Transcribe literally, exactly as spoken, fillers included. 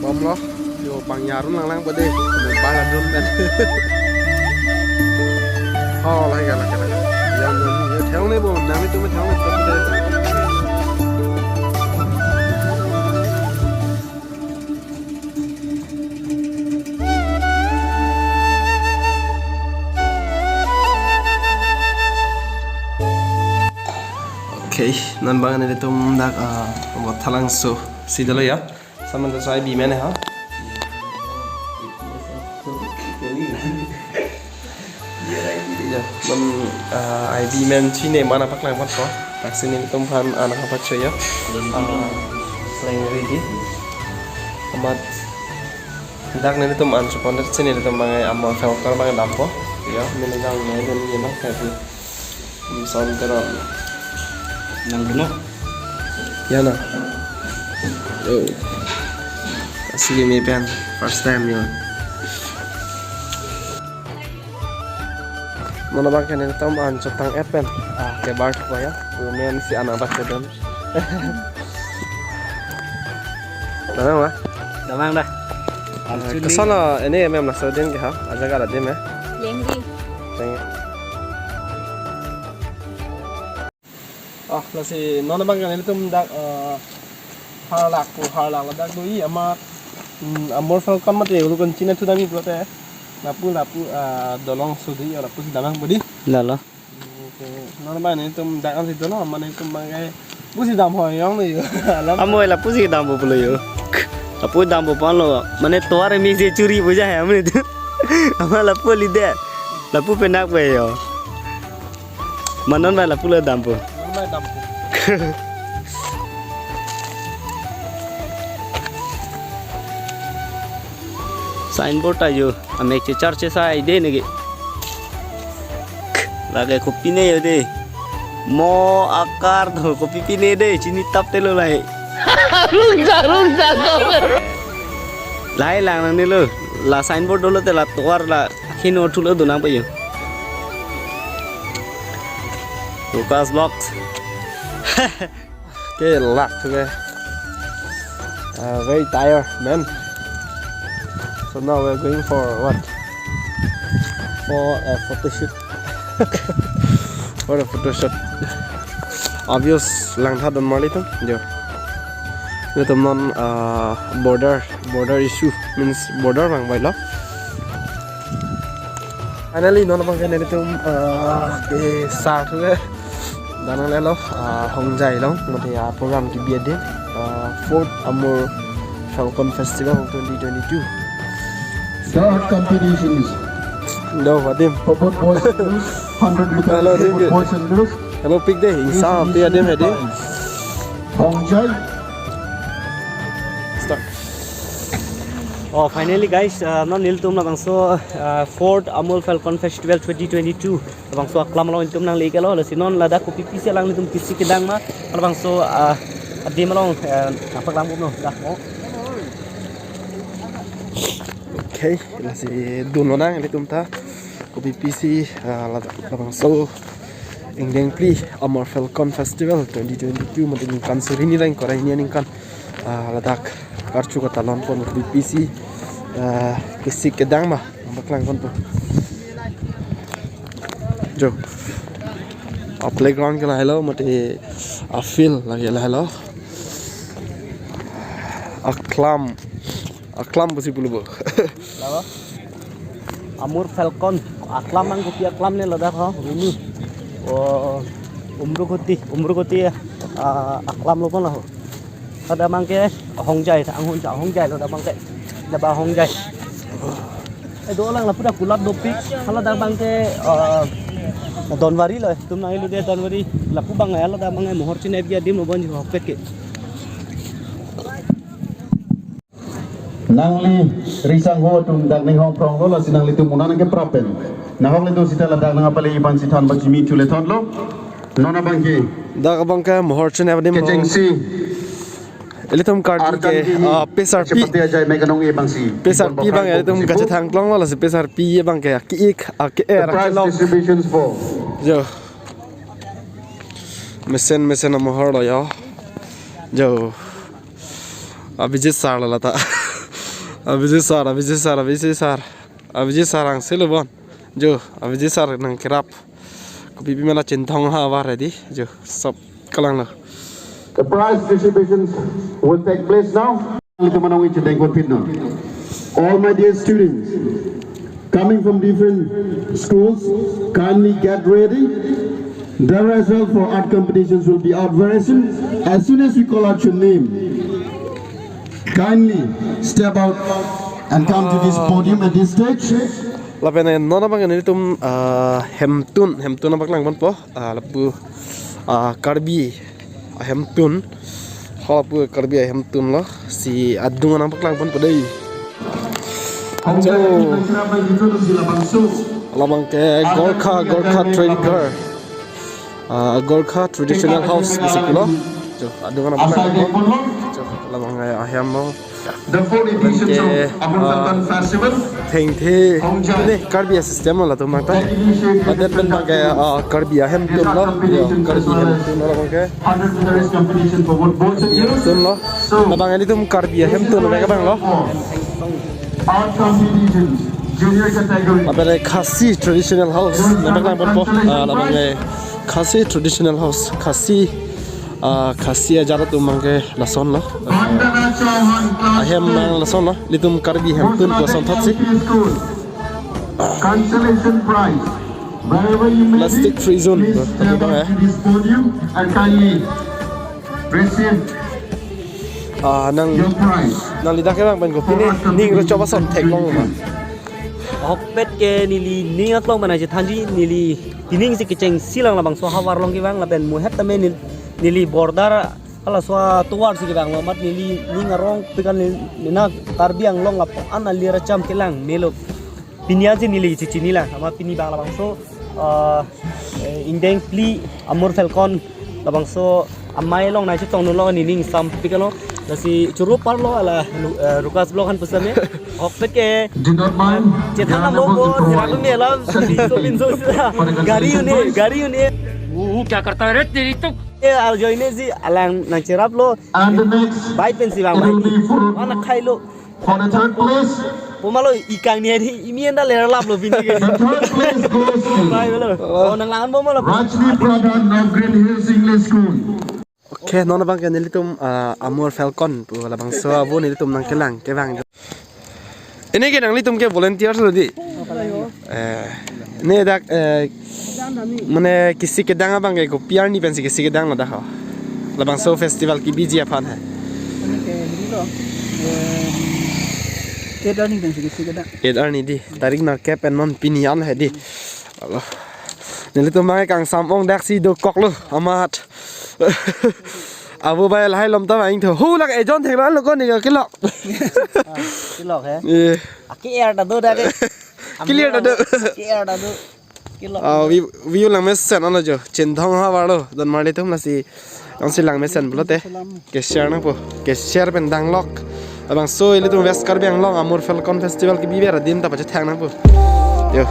Bomlo, yo pangyarun langlang pade, bala dun pen. Oh, lagi lagi lagi. Yang yang yang theklongle bo, nangtum theklongle pade. Okay, non bang nelitum dak ah, Bothalangso si dolo ya. Samanta so I B men ha. Ya, non ah, I B men chine mana paklang pot ko. Taksi nelitum aphan anak apa cho ya. Ah, leng ready. Amat dak nelitum an chupon dak si nelitum bang Amur Falcon bang dampo. Ya, mene gang ne den ye bang kapi. Sound teron. Nang buno. Ya na. Oh. Asli me pen first time ya. Mana bang kan nelitum an chotang app pen. Ah, ke bar chok ya. Women si anak bak kedon. Damang ma? Damang dah. Actually, koson lo ini mem laso adim ke ha? Ajak ada adim ya? Lengri. Lengri. Ah, lasi non bang kan nelitum dak eh, harlak pu harlak ladak do-i amat mm, Amur Falcon mate ulu kan china thu dami pulote lapu lapu ah, dolong sudi lapu si damang budi. Lalo. Oke, non bang nelitum dak an si dolo, mane nelitum bang ke pusi dam ho yong lo yo. Alam. Amoi lapusi dampo pulo yo. Lapu dampo pon lo. Mane tovar me se churi puja hai amne tu. Ama lapu lide. Lapu penak pe yo. Manon ba lapu lo dampo. Non bang dampo. Signboard ta yo, amek chechar chesai de neke. Lake kopi ne yo de. Mo akar do kopi pine de, chini tap telo lai. Rungsa, rungsa, do. Lai lang nangne lo, la signboard dolo te la tovar la khin o thulo dunang pe yo. Lucas Vlogs. Okay, lak thu ke. Uh, very tired, man. So now we're going for what? For a photo shoot. For a photo shoot. Obvious, langtha don marli tum. Jo. Nelitum non uh, border, border issue means border bang bailo. Finally, non bang kan nelitum uh, ke sa thu ke. Danang lelo, ah, Hongjai along, mate ya program kebi adim, ah, Fourth Amur Falcon Festival twenty twenty-two. Dart competitions. Do, adim. For both boys and girls, hundred meter Hello, adim. Both boys and girls. Hello, pik de, This ingsa is pi adim hedi. Hongjai. Start. Oh, finally guys, uh, non nelitum labangso uh, Fourth Amur Falcon Festival twenty twenty-two. Labangso aklam along nelitum nangle iklo, lasi non ladak kopi pisi alanglitum kisi kedang ma, labangso ah, adim along eh, nangpaklang bomlo dak mo. Okay, lasi dunlo nang nelitum ta kopi pisi ah, lab- labangso ingdeng phli Amur Falcon Festival twenty twenty-two mate ningkan suri ni lang korai ni ningkan ah, ladak karchu katalon pon kopi pisi ah, kisi kedang ma. Nangpaklang ponpo. Jo. A playground ke lahelo, mate a field lake lahelo. Aklam. Aklam pusi pulo bo. Lalo. Amur Falcon. Aklam ang kopi aklam ne ladak ho. Ini. Oh, Umrukoti, Umrukoti ah, aklam lo pon laho. Ladak abang ke Hongjai, ang Hongjai, Hongjai lo ladak abang ke. Ladak abang Hongjai. Eh, dolang lapu dak kulap dopik. Hala ladak abang ke eh, Donbari lo, tum nang ilu de Donbari. Lapu abang ya, ladak abang ke mohor chin F B adim lo bon ji hokpet ke. Nangli risang ho atum dak ning hong prong lo, lasi nanglitum unan ke prapen. Nahok le do sita ladak nangpale iban si than ba chimi chule thot lo. Non abang ke. Dak abang ke mohor chin F B adim lo. Kechengsi. Ilitum karju ke, Arkan ke, ah, P S R P. Chepate ajai me kanong e bangsi. P S R P abang, ilitum kachethang klong lo, lasi P S R P abang ke, ki ik, ah, ke er, The prize kelong. Distributions for. Jo. Mesen, mesen amohor lo yo. Jo. Abhijit sir lo lata. Abhijit sir, Abhijit sir, Abhijit sir. Abhijit sir angse lo bon. Jo, Abhijit sir nangkerap. Kopi pi mela Chinthong ahavar ready. Jo, sob kalanglo. The prize distributions will take place now. All my dear students, coming from different schools, kindly get ready. The result for art competitions will be out very soon. As soon as we call out your name, kindly step out and come to this podium at this stage. Lapen non abang nelitum, ah, hemtun, hemtun abang lang ponpo, ah, lapu, ah, Karbi ahemtun. Halapu Karbi ahemtun lo, si adung anang paklang ponpo dei. Labang ke Gorkha, Gorkha Trade Ghar. Ah, Gorkha Traditional House isi pulo. Jo, adung anang paklang ponpo. Jo, labang, eh, ahem lo. The fourth edition of Amur Falcon Festival. Thengthe. Hongja. Ne Karbi a-system lo latum abang ta. Adet pen abang ke, ah, Karbi ahemtun lo. Jo, Karbi ahemtun lo abang ke. Hundred meters competition for both boys and girls. Ahemtun lo. So, labang nelitum Karbi ahemtun lo abang lo. Art competition, junior category. Lapen Khasi Traditional House. Labang lang ponpo. Ah, labang ke Khasi Traditional House. Khasi, ah, Khasi ajat atum abang ke lason lo. Vandana Chauhan class Ahem two. Abang lason lo. Nelitum Karbi ahemtun lason thotsi. Consolation prize. Wherever you may be, plastic free zone, please step up to this podium and kindly receive your prize. Ah, nang, nangli dak ke abang pen kopi ne, ning ro choba son theklong ma. Ahokpet ke neli ning aklong mana je thanji neli pining si kechengsi lang labangso ahavar along kevang lapen muhet tame nel-, neli border halaso atovar si kevang lo amat neli ning arong pikan neli nang Karbi Anglong lapu-an alir acham kelang melo. Pini ansi neli chechini lang, amat pini abang labangso, ah, eh, ingdeng phli Amur Falcon labangso amei along nangchetong lo neli ning sam pikalo. Lasi choro parlo ala lu-, eh, Rukas Vlog aphan pusitame. Ahokpet ke. Do not mind. Chethan nang bo, sira ko melam, so bin so sira. Gari un-e, gari un-e. वो क्या करता है रे तेरी तो? Eh, arjoine si alang nangcheraplo. And the next, bike pen si abang, it will be for, mana khailo. For the third place. Pomalo ikang ni hari imi enda ler laplo pini ke. The third place goes to Bye, hello. Oh, nang langan pomalo. Rajni Pradhan of Green Hills English School. Okay, non abang ke nelitum, ah, Amur Falcon pu labangso avo nelitum nangkelang kevang. Ini ke nanglitum ke volunteers lo dei. Eh, ne dak, eh, mane kisi kedang abang ke kopi arni pensi kisi kedang lo dak ho. Labangso festival kebiji aphan he. Ini ke, ini lo. Eh, eight arni pensi kisi kedang. Eight arni dei. Tarik nerkep pen non pini an he dei. Alo. Nelitum abang ke kangsam ong dak si dokoklo amat. Avo bai lahai lom ta vang tho. Hu lak ejon thek lo an lo ko ni kelok. Ah, kelok he. Eh. Aki er ta do dak ke. Clear ta do. Aki er ta do. Kelok. Ah, view, view langmesen ano jo. Chinthong ahavar lo. Don marli tum lasi. Ang si langmesen pulote. Ke share nangpo. Ke share pen danglok. Labangso ilitum West Karbi Anglong Amur Falcon Festival kebiver adim ta pachethang nangpo. Yo.